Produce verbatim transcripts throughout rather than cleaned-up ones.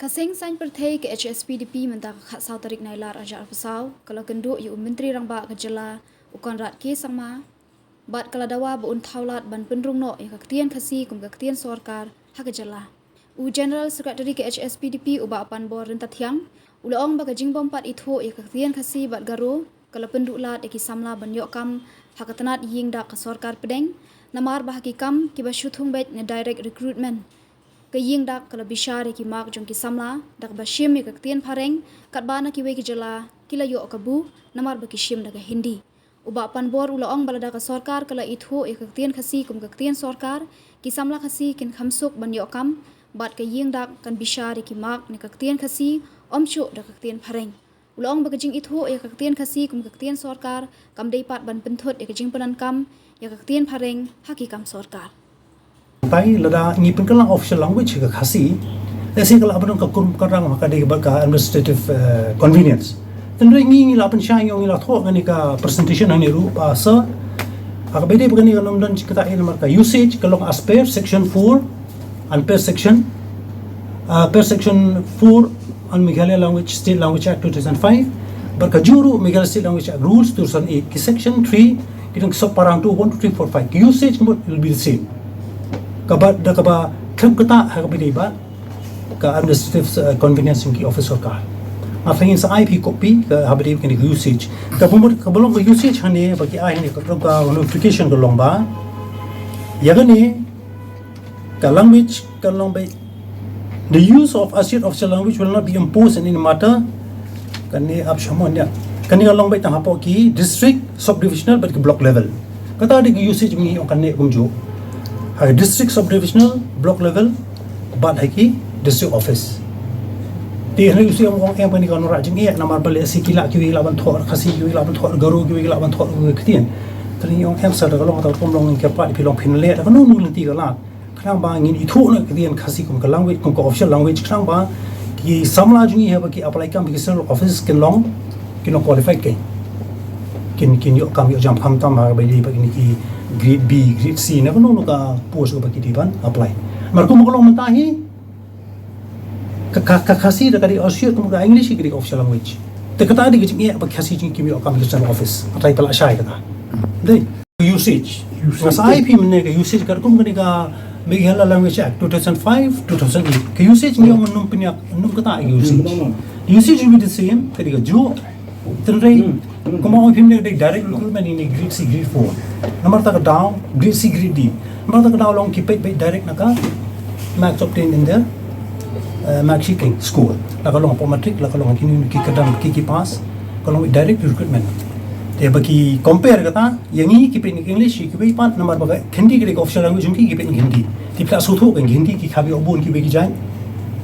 Ka seng saiñ pyrthei ka H S P D P mynta ka khatsaw tarik Nailar arhajar arphew saw ka la kynduh ïa u Myntri Rangbah ka jylla u Conrad K Sangma bad ka la dawa ba un thaw lad ban pynrung noh ïa ka ktien Khasi kum ka ktien sorkar ha ka jylla. U General Secretary ka H S P D P u Bah Panbor Ryntathiang u la ong ba ka jingbym pat ithuh ïa ka ktien Khasi bad Garo ka la pynduh lad ïa ki samla ban ïoh kam ha ka tnat ïing dak ka sorkar pdeng, namar ba ha ki kam kiba shu thung beit na direct recruitment, ka ïing dak ka la bishar ïa ki mark jong ki samla da kaba shim ïa ka ktien Phareng, katba na kiwei ki jylla ki la ïoh kabu namar ba ki shim da ka Hindi. U Bah Panbor u la ong ba lada ka sorkar ka la ithuh ïa ka ktien Khasi kum ka ktien sorkar, ki samla Khasi kin kham suk ban ïoh kam bad ka ïing dak kan bishar ïa ki mark na ka ktien Khasi, ym shuh da ka ktien Phareng. U la ong ba ka jingithuh ïa ka ktien Khasi kum ka ktien sorkar kam dei pat ban pynthut ïa ka jingpyndonkam ïa ka ktien Phareng ha ki kam sorkar. Te lada ngi pynkylla official language ka Khasi, lehse ka lah ban long ka kum ka rang, ka dei ba ka administrative, eh, convenience. Hynrei ngi, ngi la pynshai, ngi la thoh kane ka presentation hangne ruh, ba sa ha kaba ïadei bad kane ka nongdon jingkata, eh, namar ka usage ka long as per section four and per section, uh, per section four on Meghalaya Language, State Language Act two thousand five, bad kajuh ruh Meghalaya State Language Act Rules two thousand eight, ki section three, ki dang sub para two, one, two, three, four, five, ki usage ka mut will be the same. Kaba da kaba khlem kata ha kaba ïadei bad ka administrative, uh, convenience jong ki office sorkar. Nga tharai ngin sa ai phi copy ka ha kaba ïadei bad kane ka usage. Kaba mut, kaba long ka usage hangne ba ki ai hangne ka, ka notification ka long ba ïa kane ka language kan long beit, the use of associate official language will not be imposed in any matter. Kane ap shamon ïa. Kane kan long beit tang hapoh ki district, subdivisional bad ki block level. Kata dei ki usage ngi ong kane kumjuh. Ha district, subdivisional, block level bad ha ki district office. Te hynrei u shu ong em kane ka wanrah jingeh namar ba lehse ki lah, kiwei ki lah ban thoh Khasi, kiwei ki lah ban thoh Garo, kiwei ki lah ban thoh ktien. Te ngi ong em sa da ka long, ta kum long ngi kyrpad phi long phin leh da kano kano ka lynti ka lad, khnang ba ngin ithuh noh ïa ka ktien Khasi kum ka language, kum ka official language, khnang ba ki samla jong ngi haba ki apply kam ha ki central office kin long, kin long qualified, kin, kin ïoh kam ïoh jam, khamtam ha kaba ïadei bad kine ki grade B, grade C, na kano kano ka post kaba ki dei ban apply. Namar kum ka long mynta hi ka, ka, ka Khasi da ka dei associate, ka English ka dei official language. Te kata dei ka jingeh ba Khasi jong ngi kim ïoh kam ha ki central office. Hynrei ka lah shai kata. Dei usage. Nga sa ai phi mynne ka usage katkum kane ka Meghalaya Language Act two thousand five, two thousand eight. Ka usage ngi ong ym pynïap, ym kata ka usage. Usage will be the same, ka dei kajuh. Hynrei kumba ong phi mynne ka dei direct recruitment, ine grade C, grade four. Namar kata ka daw grade C, grade D. Namar kata ka daw long ki peit beit direct na ka marks obtained in the, uh, mark sheet ka score. La ka long hapoh matric, la ka long ha kine ki kyrdan ki, ki pass, ka long direct recruitment. Te ba ki compare kata, ïa ngi ki peit na ka English, kiwei pat namar ba ka Hindi ka dei ka official language jong ki, ki peit na ka Hindi. Te phi lah sngewthuh ka Hindi ki kham ïoh bun kiwei ki jait.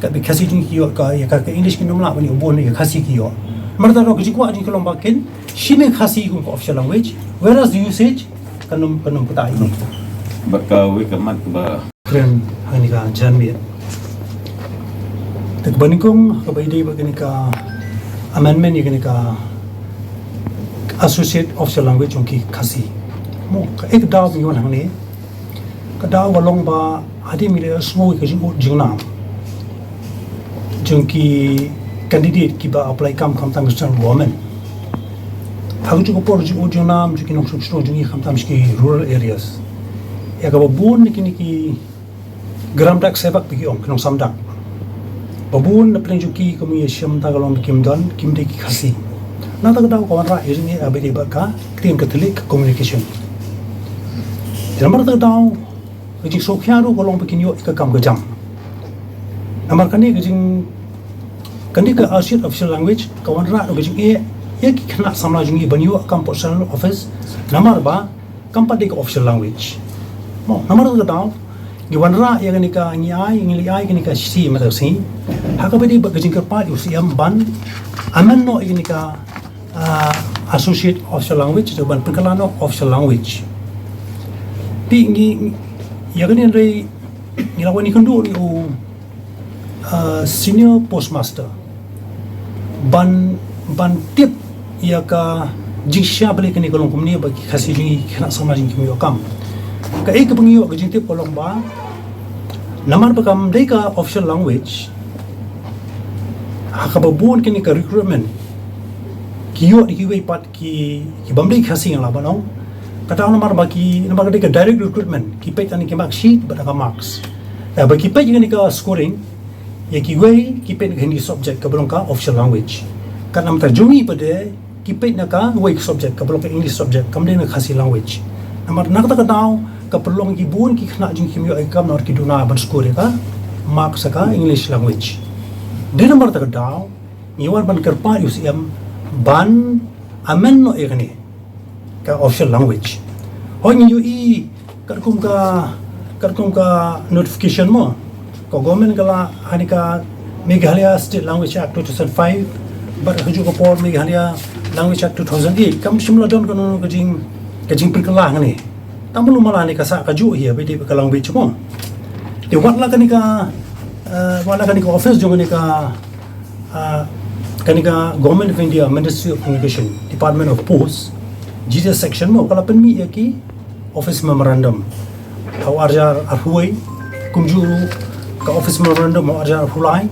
Katba Khasi jong ngi ki ïoh ka, ïa ka, ka English kim lah ban ïoh bun, ïa ka Khasi ki ïoh. Namar kata ka jingkwah jong ki long ba kin shim ïa ka Khasi kum ka official language, whereas the usage kan ym, kan ym kata ïa ngi. Bad kawei ka mat kaba kren hangne ka janmiet. Te kaba nyngkong kaba ïadei bad kane ka amendment ïa kane ka associate official language jong ki Khasi. Mo, kaei ka daw ba ngi wan hangne? Ka daw ka long ba hadien ba ngi la ïohsngew ïa ka jingud jingnam jong ki candidate kiba apply kam khamtam ki central government, ha kajuh ka por jingud jingnam jong ki nongshong shnong jong ngi khamtam sha ki rural areas, ïa kaba bun na kine ki gram dak seh bak ba ki ong, ki nongsam dak. Ba bun na pdeng jong ki, kum ngi ïa shem, ta ka long ba kim don, kim dei ki Khasi. Na kata ka daw ka wanrah ïa ka jingeh ha kaba ïadei bad ka ktien Katholik, ka communication. Te namar kata ka daw ka jingsngewkhia ruh ka long ba kin ïoh ïa ka kam ka jam. Namar kane ka jing, kane ka associate official language ka wanrah ruh ka jingeh ïa ki khynnah samla jong ngi ban ïoh kam hapoh central office. Namar ba kam pat dei ka official language. Mo, namar kata ka daw ngi wanrah ïa kane ka, ngi ai, ngi la ai kane ka shithi mynta ka sngi ha kaba ïadei bad ka jingkyrpad ïa u C M ban amend noh ïa kane ka, ah, associate official language, ban pynkylla noh official language. Te ngi, ïa kane hynrei ngi la wan ïakynduh ïa u, uh, senior postmaster ban, ban tip ïa ka jingshisha balei kane ka long kumne ba ki Khasi jong ngi, ki khynnah samla jong ngi kim ïoh kam. Kaei kaba ngi ïoh ka jingtip ka long ba namar ba kam dei ka official language, Ha kaba bun kane ka recruitment ki ïoh da kiwei pat ki, ki bym dei Khasi, nga lah ban ong. Kata namar ba ki, namar ka dei ka direct recruitment, ki peit na ki mark sheet bad na ka marks. Eh, ba ki peit kane ka scoring, ïa kiwei ki peit na ka Hindi subject kaba long ka official language. Ka namar ta jong ngi pat de ki peit na kawei ka subject kaba long ka English subject, kam dei na Khasi language. Namar na kata ka daw ka pynlong ki bun ki khynnah jong ngi kim ïoh ïa ka kam namar ki duna ban score ïa ka marks ha ka English language. Dei namar kata ka daw ngi wan ban kyrpad ïa u Syiem ban amend noh ïa kane ka official language. Hooid, ngi ïohi katkum ka, katkum ka notification mo, ka government ka la ha kane ka Meghalaya State Language Act two thousand five bad kajuh ka por Meghalaya Language Act two thousand eight, kam shym la don kano kano ka jing, ka jingpynkylla hangne. Tang ba la mala ne ka sah kajuh hi ba dei ka language mo. Te wat la kane ka, eh, wat la kane ka office jong kane ka, ah, kane ka Government of India, Ministry of Communication, Department of Posts, G D S section mo, ka la pynmih ïa ki office memorandum ha u arhajar arphew wei, kumjuh ruh ka office memorandum ha u arhajar arphew lai,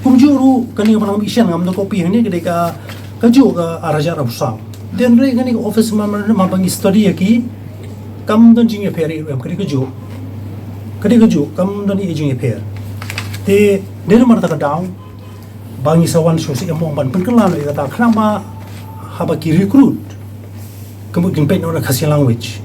kumjuh ruh kane ka ba la mih shen, ngam don copy hangne, ka dei ka, kajuh ka arhajar arphew saw. Te hynrei kane ka office memorandum haba ngi study ïa ki, kam don jingïapher ei ruh em, ka dei kajuh. Ka dei kajuh, kam don ei jingïapher. Te dei namar kata ka daw ba ngi sa wan sha u Syiem ban pynkylla noh ïa kata, khnang ba haba ki recruit, ka mut kin peit noh na Khasi language.